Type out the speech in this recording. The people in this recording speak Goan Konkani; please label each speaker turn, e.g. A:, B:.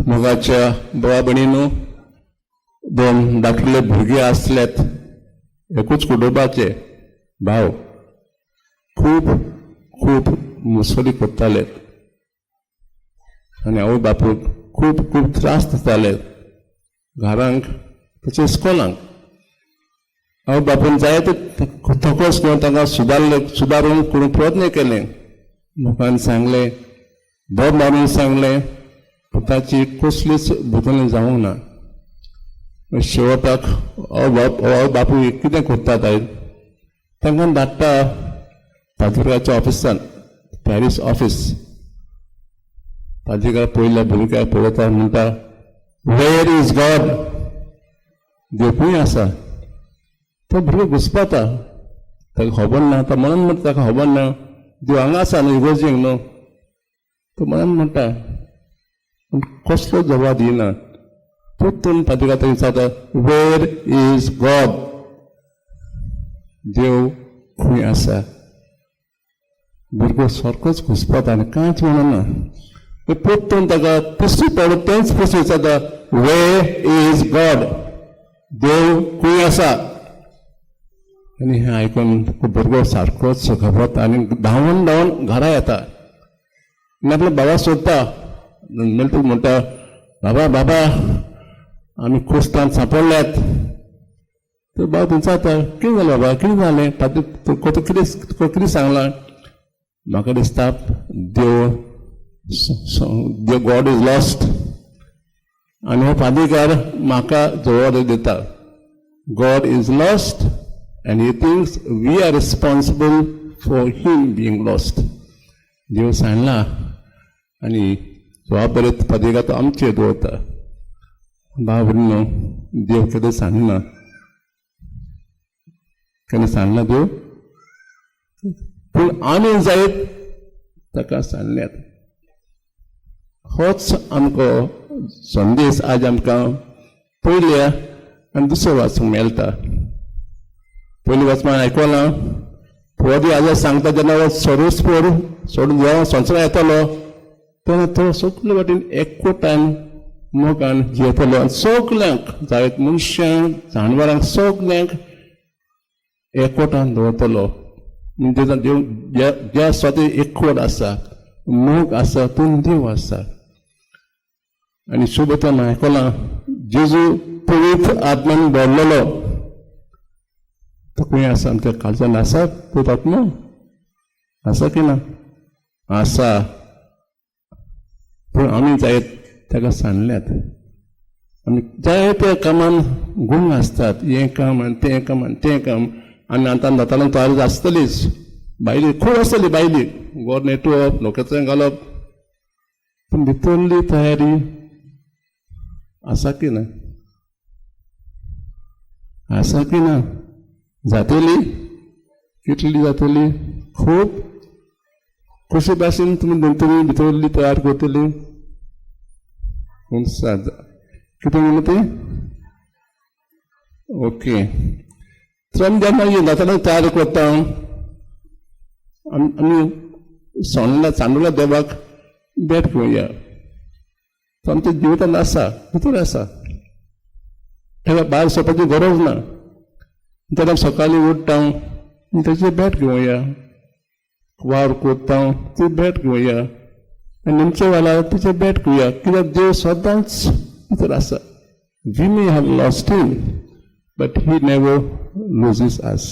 A: मोगाच्या भावा भयणीनो, दोन धाकटुले भुरगे आसलेत, एकूच कुटुंबाचे भाव, खूब खूब मुसली करताले आनी आवय बापूय खूब खूब त्रास दिताले घरांक तशें इस्कोलांक. आवय बापून जायते थकोस घेवन तांकां सुदारले, सुदारूंक करूंक प्रयत्न केले. लोकांनी सांगलें, बोब मारून सांगलें, पूण ताची कसलीच बदलणी जावंक ना. शेवटाक आवय बापूय कितें करतात आयज, तांकां धाडटा पाद्रिकाच्या ऑफिसान, पॅरीस ऑफिस. पाद्रिकार पयल्या भुरग्याक पळयता, म्हणटा, "Where is God?" देव खंय आसा? तो भुरगो घुसपाता, ताका खबर ना. तो म्हणून म्हणटा, ताका खबर ना, देव हांगा आसा न्हू, इगर्जेक न्हू. तो म्हणून म्हणटा, पूण कसलो जबाब दिना. परतून पाद्रिकार ताका विचारता, "Where is God?" देव खंय आसा? भुरगो सारकोच घुसपाता आनी कांयच म्हणना. परतून ताका तिसरी पावट तेंच प्रस्न विचारता, "Where is God?" देव खंय आसा? आनी हें आयकून भुरगो सारकोच घाबरता आनी धांवून धांवून घरा येता आनी आपल्या बाबा सोदता. मेळटक म्हणटा, "बाबा, बाबा, आमी कुस्तान सांपडल्यात." तर बाबा विचारता, "कितें जालें बाबा, कितें जालें? पाद्री तुका कितें कितें सांगलां?" "म्हाका दिसता देव देव, God is lost आनी हो पाद्रीकार म्हाका जबाबदारी दिता. God is lost and he thinks we are responsible for him being lost. देव सांडला आनी जबाबदारी पाद्रीकार तो आमचेर दवरता." भाव भयणीनो, देव केन्ना सांडना. केन्ना सांडना देव, पूण आमी जायत ताका सांडल्यात. होच आमकां संदेश आज आमकां पयल्या आनी दुसरो वाचूंक मेळटा. पयली वाचपान आयकलां, पदी आज सांगता, जेन्ना सर्वस्पोर सोडून जेन्ना संवसार येतलो तेन्ना तो सगळे वाटेन एकवटान मोगान जियेतलो आनी सगल्यांक, जायत मनशांक, जानवरांक, सगल्यांक एकवटान दवरतलो. म्हणजे देव ज्या ज्या सुवातेर एकवट आसा, मोग आसा, तूं देव आसा. आनी सोबतान आयकलां, जेजू पवित्र आत्मान भरलेलो. तो खंय आसा? आमच्या काळजान आसा पवित्र आत्मा? आसा की ना? आसा, पूण आमी जायत ताका सांडल्यात. आमी जाय त्या कामान गुंग आसतात, हें काम आनी तें काम आनी तें काम. आनी आतां नातालां तयारी आसतलीच, बायली खूब आसतली, बायली गोर नेटवप, नखेत्रां घालप, पूण भितरली तयारी आसा की ना? आसा की ना? जातली? कितली जातली? खूब. कशे भाशेन तुमी तुमी भितरली तयार करतली? कितें म्हणटा ती? ओके, तर आमी जेन्ना नातालां तयार करता, आमी सोंडला चांदोला देवाक भेट घेवया. तो आमच्या जिवितांत आसा, भितर आसा, ताका भायर सरपाची गरज ना. तेन्ना सकाळीं उठ्ठा, ताची भेट घेवया. वावर करता, ती भेट घेवया आनी निमचे वेळार तिचे भेट घेवया, कित्याक देव सदांच भितर आसा. We may have lost him, but he never loses us.